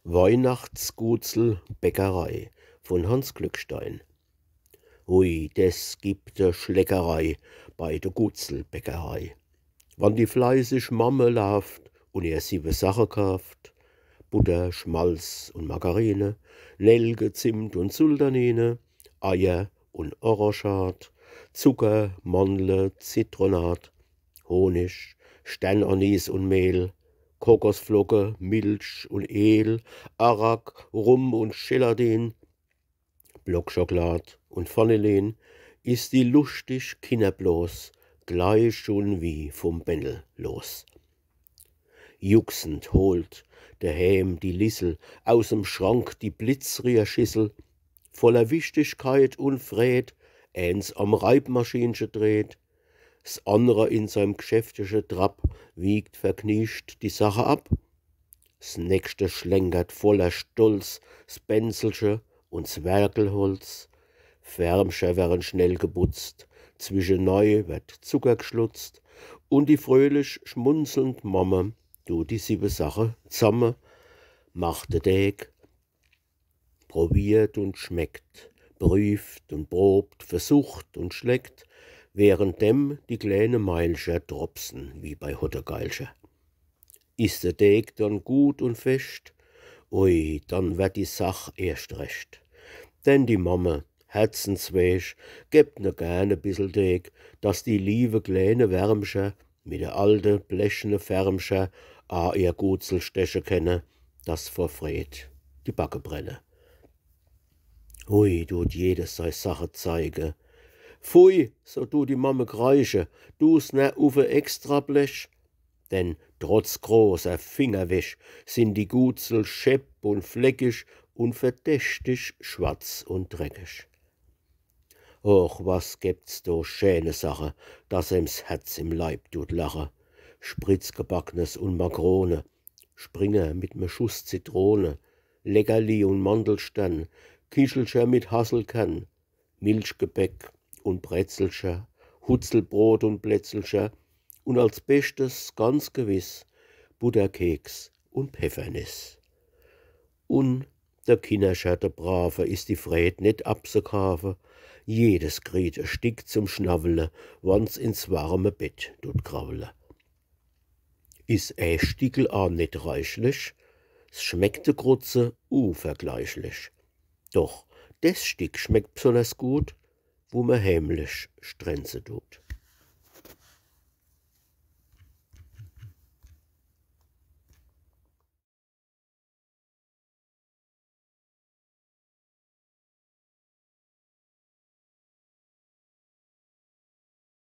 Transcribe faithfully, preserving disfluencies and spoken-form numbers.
Weihnachtsgutsel Bäckerei von Hanns Glückstein. Hui, des gibt e Schleckerei bei de Gutzelbäckerei. Wann die fleißig Mamme laaft und ihr siwwe Sache kaaft, Butter, Schmalz und Margarine, Nelke, Zimt und Sultanine, Eier und Orangeat, Zucker, Mandle, Zitronat, Honig, Sternanis und Mehl, Kokosflocke, Milch und Ehl, Arak, Rum und Gelatin, Blockschokolad und Vanillin, is die luschtig Kinner bloß gleich schun wie vom Bändel los. Juchsend holt deheem die Lissel aus em Schrank die Blitzrierschissel, voller Wichtigkeit und Fred, eens am Reibmaschinche dreht, s annre in seim gschäftige Trab wiegt vergniegt die Sache ab. S nächste schlenkert voller Stolz s Benzelche und s Werkelholz. Färmcher werren schnell geputzt, zwischenei werd Zucker gschlutzt, und die fröhlich schmunzelnd Mamme dut die siwwe Sache zamme, macht de Deeg, probiert und schmeckt, prüft und probt, versucht und schleckt, währenddem die kleene Meilcher dropsen wie bei Hottegeilcher. Is de Deeg dann gut und fescht, ui, dann werd die Sach erscht recht. Denn die Mamme, herzensweech, gebt ne gern e bissel Deeg, dass die liewe kleene Wärmcher mit de alte blechne Färmcher a ihr Gutzel steche kenne, dass vor Fred die Backe brenne. Hui, dut jedes sei Sache zeige. Pfui, so dut die Mamme kreische, du's ne uffe extra Blech. Denn trotz großer Fingerwäsch sin die Gutzel schepp und fleckig und verdächtig schwarz und dreckig. Och, was gebt's do schäne Sache, dass em's Herz im Leib dut lache. Spritzgebacknes und Makrone, Springer mit me Schuss Zitrone, Leckerli und Mandelstern, Kichelcher mit Hasselkern, Milchgebäck und Brezelcher, Hutzelbrot und Blätzelcher und als Beschtes ganz gewiss Butterkeks und Peffernis. Und de Kinnercher, de brave, is die Fred net abzekaafe. Jedes kriet e Stick zum Schnawwele, wann's ins warme Bett dut krawwele. Is e Stickel a net reichlich, s schmeckt de Grutze uvergleichlich. Doch des Stick schmeckt bsonners gut, wo me heimlich strenze dut.